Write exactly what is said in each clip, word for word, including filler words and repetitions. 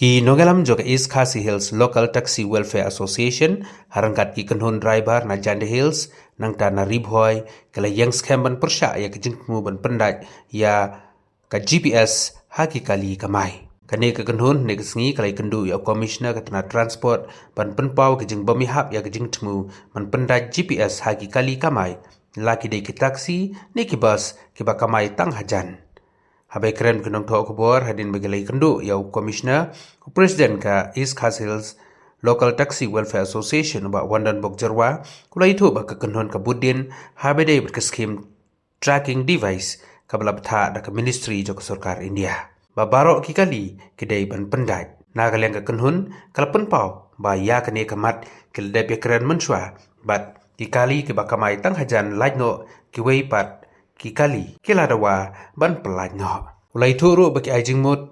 Ki nongïalam jong ka East Khasi Hills Local Taxi Welfare Association, ha ryngkat ki kynhun driver na Jaintia Hills, nangta na Ri Bhoi, ki la ïeng skhem ban pyrshah ïa ka jingthmu ban pyndait ïa ka G P S ha ki kali kamai. Kane ka kynhun ne ka sngi ka la ïakynduh ïa u Commissioner ka tnat Transport ban pynpaw ka jingbymïahap ïa ka jingthmu ban pyndait G P S ha ki kali kamai, la ki dei ki taxi ne ki bus kiba kamai tang hajan. Haba ïakren ki nongthoh khubor hadien ba ki la ïakynduh ïa u Commissioner, u President ka East Khasi Hills Local Taxi Welfare Association, u Bah Wandonbok Jyrwa, u la ïathuh ba ka kynhun ka bud dien haba dei bad ka skim tracking device kaba la bthah da ka Ministry jong ka Sorkar India, ba baroh ki kali ki dei ban pyndait. Na ka liang ka kynhun ka la pynpaw ba ïa kane ka mat ki la dep ïakren mynshuwa, bad ki kali kiba kamai tang hajan lait noh, kiwei pat ki kali ki la dawa ban pyllait noh. U la ïathuh ruh ba ki ai jingmut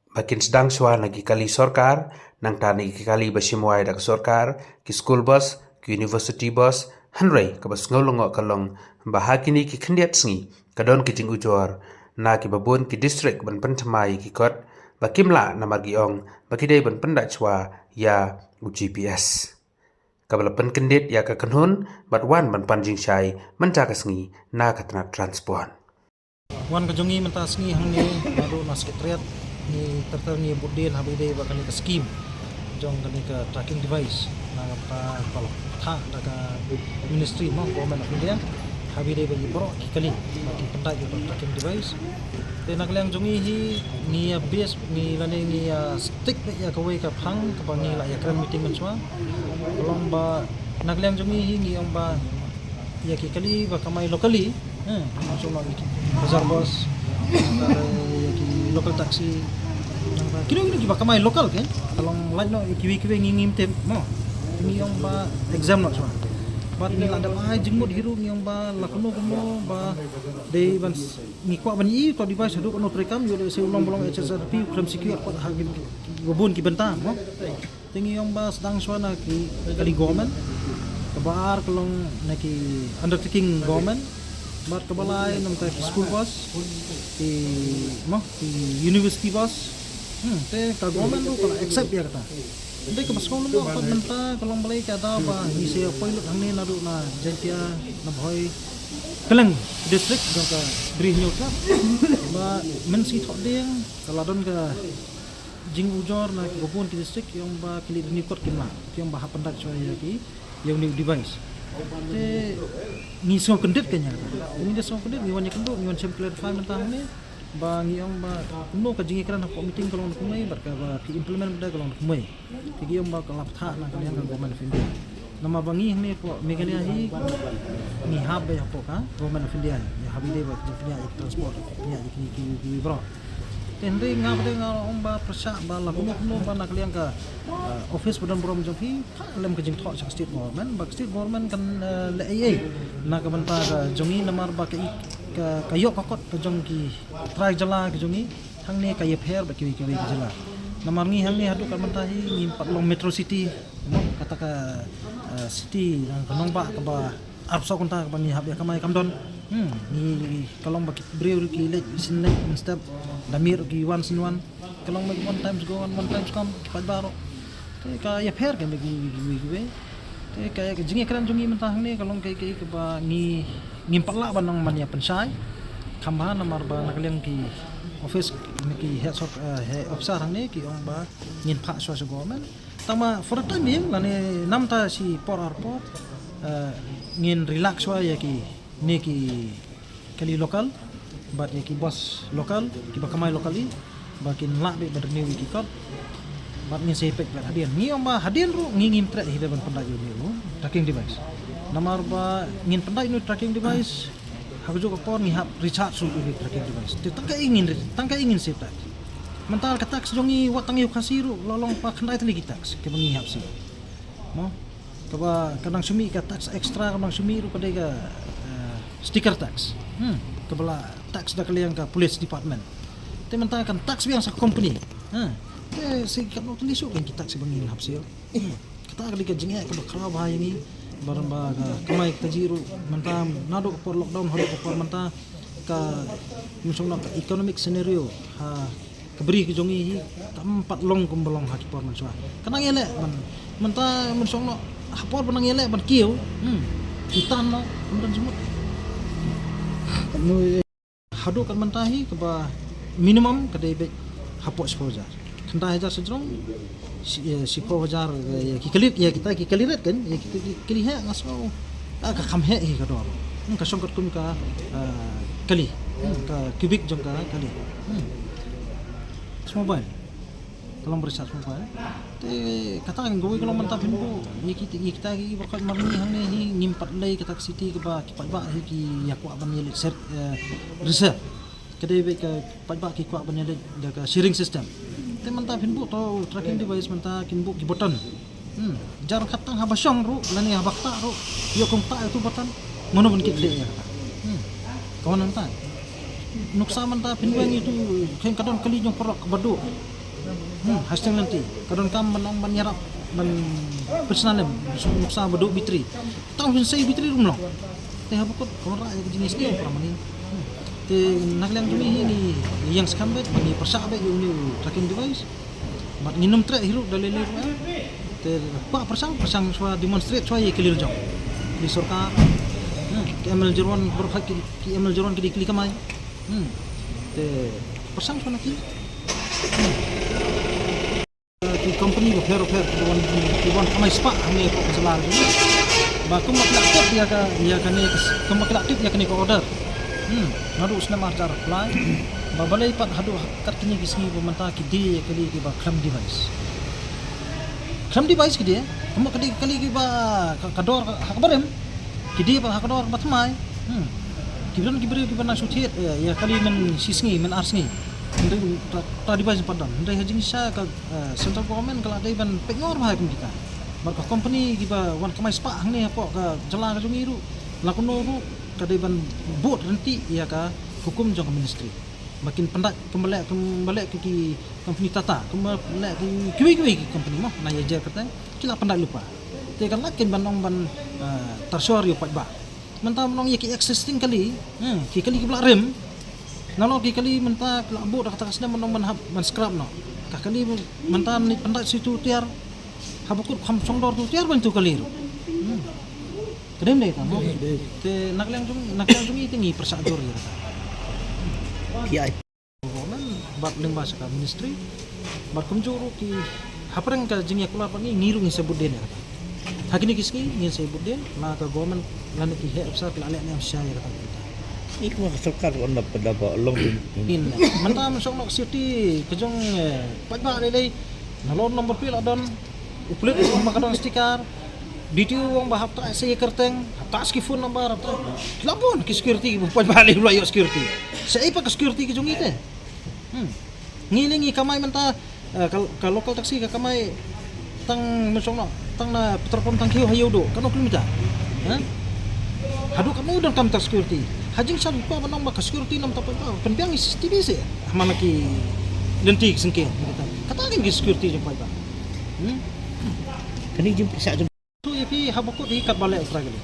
ba kin sdang shuwa na ki kali sorkar, nangta na ki kali ba shim wai da ka sorkar, ki school bus, ki university bus, hynrei kaba sngew lyngngoh ka long ba ha kine ki khyndiat sngi ka don ki jingujor na kiba bun ki district ban pynthymmai ïa ki kot, ba kim lah namar ki ong ba ki dei ban pyndait shuwa ïa u G P S. Kaba la pynkyndit ïa ka kynhun bad wan ban pan jingshai mynta ka sngi na ka tnat Transport. Wan ka jong ngi mynta sngi hangne, naduh na Secretariat, ngi ter ter ngi bud dien haba ïadei bad kane ka skim jong kane ka tracking device, na ka bynta ba la bthah da ka Ministry, mo, Government of India, haba ïadei bad ki baroh ki kali ba kin pyndait ïa ka tracking device. Te na ka liang jong ngi hi, ngi ïa base, ngi lane ngi ïa stick beit ïa kawei ka phang kaba ngi la ïakren meeting mynshuwa. Ka long ba na ka liang jong ngi hi ngi ong ba ïa ki kali ba kamai locally, eh, ka long shuh ïa ki bazar bus, ïa ki local taxi, kino kino kiba kamai local, ke, ka long lait noh ïa kiwei kiwei ngi ngim tip, mo. Ngi ong ba exempt noh shuwa. Bad ngi la dep ai jingmut hi ruh, ngi ong ba la kumno kumno ba dei ban s-, ngi kwah ban ïohi ïa uto u device haduh katno treikam, ïoh lehse u long ba long H S R P, u khlem secure pat ha ki, ki, kiba bun ki bynta, mo. Te ngi ong ba sdang shuwa na ki kali government, kaba ar ka long na ki undertaking government, bad kaba lai namar ki school bus, ki, mo, ki university bus. Hmm, te ka government ruh ka la accept ïa kata. Te kaba sngewlyngngoh pat mynta ka long balei ka daw ba ngi sa ïa poi lut hangne naduh na Jaintia, na Bhoi, kylleng district jong ka Bri Hynñiewtrep, ba mynsngi thohdieng ka la don ka jingujor na kiba bun ki district, ki ong ba ki leit renew kot kim lah, ki ong ba hap pyndait shuwa ïa ki, ïa une u device. Te ngi sngewkyndit ka ïa kata. Ngi da sngewkyndit, ngi wan ïakynduh, ngi wan shem clarify mynta hangne ba ngi ong ba kumno ka jingïakren hapoh meeting ka long kumne bad kaba phi implement bad ka long kumne. Te ki ong ba ka la bthah na ka liang ka Government of India. Namar ba ngi hangne hapoh Meghalaya hi ngi hap beit hapoh ka Government of India, ïa haba ïadei bad ka jingpynïaid ïa ka transport, pynïaid ïa kine kiwei kiwei baroh. Te hynrei nga pat nga ong ba pyrshah ba la kumno kumno ba na ka liang ka, eh, office ba don burom jong phi, phah lem ka jingthoh sha ka state government, ba ka state government kan, eh, leh ei ei na ka bynta ka jong ngi, namar ba ka i, ka, ka ïoh ka kot ka jong ki trai jylla ka jong ngi hangne ka ïapher bad kiwei kiwei ki jylla. Namar ngi hangne haduh ka mynta hi ngim pat long metro city, mo, kata ka, eh, city, eh, ka nongbah kaba arphew saw kynta kaba ngi hap ïa kamai kam don. Hmm, ngi, ka long ba ki briew ruh ki leit sien leit mynstep, da miet ruh ki wan sien wan. Ka long ba one times go and one times come, ki paidbah baroh. Te ka ïapher ka mih kiwei kiwei. Te ka, ka jingïakren jong ngi mynta hangne ka long kaei kaei kaba ngi, ngim pat lah ban ong ban ïa pynshai. Kham bha namar ba na ka liang ki office ne ki head sor-, eh, head officer hangne ki ong ba ngin phah shuwa sha government. Tangba for the time being, lane namar ta shi por ar por, eh, ngin relax shuwa ïa kine ki kali local bad ïa ki bus local kiba kamai locally, ba kin lah beit ban renew ïa ki kot. Bad ngin sa ïa peit beit hadien. Ngi ong ba hadien ruh ngi ngim treh hi ban pyndait ïa une u tracking device. Namar ba ngin pyndait une u tracking device, ha kajuh ka por ngi hap recharge ruh ïa une u tracking device. Te tang kaei ngin re-, tang kaei ngin sa ïa peit. Mynta ka tax jong ngi wat tang ïa u Khasi ruh la long ba khyndai tylli ki tax kiba ngi hap siew. Mo? Kaba ka nang shu mih ka tax extra, ka nang shu mih ruh ka dei ka, eh, sticker tax. Hmm, kaba la tax da ka liang ka police department. Te mynta kan tax biang sa ka company. Ha. Te sa katno tylli shuh ki tax ba ngi hap siew. Hmm. Kata ka dei ka jingeh kaba khraw bha ïa ngi. Ba, ba ka kamai ka kajih ruh mynta naduh ka por lockdown haduh ka por mynta ka, mynshong na ka economic scenario ha Ka bri ka jong ngi hi kam pat long kumba long ha ki por mynshuwa. Ka nang ïaleh ban, mynta mynshuwa noh ha por ba nang ïaleh ban kiew. Hmm. Ki tan noh, kam don jingmut. Haduh kat mynta hi kaba minimum ka dei beit hapoh shiphew hajar. Khyndai hajar sha jrong, shi, eh, shiphew hajar, eh, ïa ki kali, ïa kita ki kali rit kan, ïa kita ki kali heh nga sngew. Ah, ka kham heh hi ka dor. Hmm, ka shong katkum ka, ah, kali. Hmm, ka cubic jong ka kali. Hmm. Sngewbha. Ka long ba recharge mobile. Te kata ngi kawei ka long mynta phin buh ïa kita, ïa kita ki baroh khoit marni hangne hi ngim pat lei kata ka city kaba ki paidbah hi ki ïa kwah ban ïaleit ser, eh, reserve. Ka dei beit ka paidbah ki kwah ban ïaleit da ka sharing system. Te mynta phin buh to tracking device mynta kin buh ki button. Hmm. Jar khat tang haba shong ruh lane haba ktah ruh, ïoh kum ktah ïa utu button. Mano ban kit leh ïa kata. Hmm. Ka wan nangta. Nuksa mynta phin weng ïa utu, khein ka don kali jong paralok kaba duh. Hmm, hasteng lynti. Ka donkam ban ong ban ïarap ban pynsnam lem, nuksa ba duh battery. Tang phin sei battery ruh ym long. Te haba kut ka wanrah ïa ka jingsniew para mane. Hmm. Te na ka liang jong ngi hi ngi ïeng skhem beit, ngi pyrshah beit ïa une u tracking device. Bad ngin ym treh hi ruh da lei lei ruh em. Te kwah pyrshang, pyrshang shuwa, demonstrate shuwa ïa ki kali la jong ki sorkar. Hmm, ki M L Jyrwan, baroh ki, ki M L Jyrwan ki dei kali kamai. Hmm. Te pyrshang shuwa na ki. Hmm. Ki company bapher bapher ki wan, ki wan kamai spah hangne hapoh ka jylla jong ngi. Ba kumba ki la tip ïa ka, ïa kane ka, kumba ki la tip ïa kane ka order. Hmm, naduh u snem ar hajar lai. Ba balei pat haduh kat kine ki sngi ba mynta ki die ïa kali kiba khlem device. Khlem device ki die, kumba ka die kali kiba ka, ka dor ha kaba rim. Ki die pat ha ka dor kaba thymmai. Hmm. Ki don ki briew kiba nang shu thied, eh, ïa kali men shi sngi, men ar sngi. Hynrei ta, ta device pat don. Hynrei ha jingshisha ka, eh, central government ka la dei ban peit ngor bha ïa kum kita. Bad ka company kiba wan kamai spah hangne hapoh ka jylla ka jong ngi ruh, la kumno ruh ka dei ban bud ryntih ïa ka hukum jong ka ministry. Ba kin pyndait kumba leh, kumba leh ki, ki company Tata, kumba leh ki kiwei kiwei ki company mo, na ïa jer kata ki la pyndait lypa. Te ka la kin ban ong ban, eh, tyrshor ïa u paidbah. Mynta ban ong ïa ki existing kali, hmm, ki kali kiba la rim. Nalor ki kali mynta ki la bud da kata ka snem ban ong ban hap ban scrap noh. Ka kali mynta mynta shi tu tiar. Haba kut kham shong dor tu tiar ban tu kali ruh. Hmm. Ka dei ym dei ta mo. Dei, dei. Te na ka liang jong, na ka liang jong ngi te ngi pyrshah jur ïa kata. P I. Government bad lyngba sha ka ministry. Bad kumjuh ruh ki hapdeng ka jingïakular bad ngi, ngi ruh ngin sa bud dien ïa kata. Ha kine ki sngi ngin sa bud dien, la ka government lane ki heh officer ki la leh ne em sha ïa kata. Ngi kumba ka sorkar wan da pynda ba long. Ngin mynta mynshuwa noh ka city ka jong, eh, paidbah lei lei. Nalor number plate la don. U pulit u ong ba ka don sticker. D T O u ong ba hap tah sa ïa kyrteng, hap tah sa ki phone number, hap tah. Ki la bun ki security, ki paidbah lei la ïoh security. Sa ei pat ka security ki jong ngi te. Hmm. Ngi lei ngi kamai mynta, eh, ka, ka local taxi ka kamai tang mynshuwa noh, tang na petrol pump tang kiew ha ïew duh, katno kilometer. Ha? Haduh katno donkam ta security. Ha jingshisha kwah ban ong ba ka security nam ta paidbah, pynbiang ïa C C T V seh. Ha man la ki lynti ki syngkien, kata. Kata kin ki security jong paidbah. Hmm? Kane jingpyrshah jong. Tu ïa phi haba kut hi katba leh u trai kali.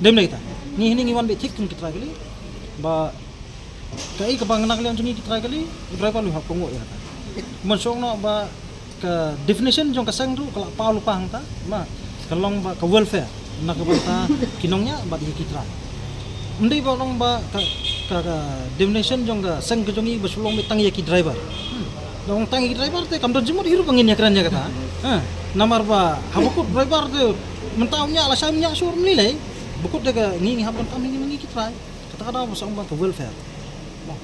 Dei ym dei ta. Ngi hynne ngi wan beit thik kum ki trai kali. Ba kaei kaba na ka liang jong ngi ki trai kali, u driver u hap kohnguh ïa kata. Mynshuwa noh ba ka definition jong ka seng ruh ka la paw lypa hangta. Ma ka long ba ka welfare na ka bynta ki nongñiah bad ïa ki trai. Ym dei ba long ba ka, ka, ka definition jong ka seng ka jong ngi ba shu long beit tang ïa ki driver. Hmm. Long tang ïa ki driver te kam don jingmut hi ruh ba ngin ïakren ïa kata. Ha. Namar ba haba kut driver te mynta u ñiah lashai u ñiah shuh ym lei lei. Ba kut da ka ngi ngi hap donkam ïa ngi ma ngi ki trai. Kata ka daw ba shu ong ba ka welfare. Long.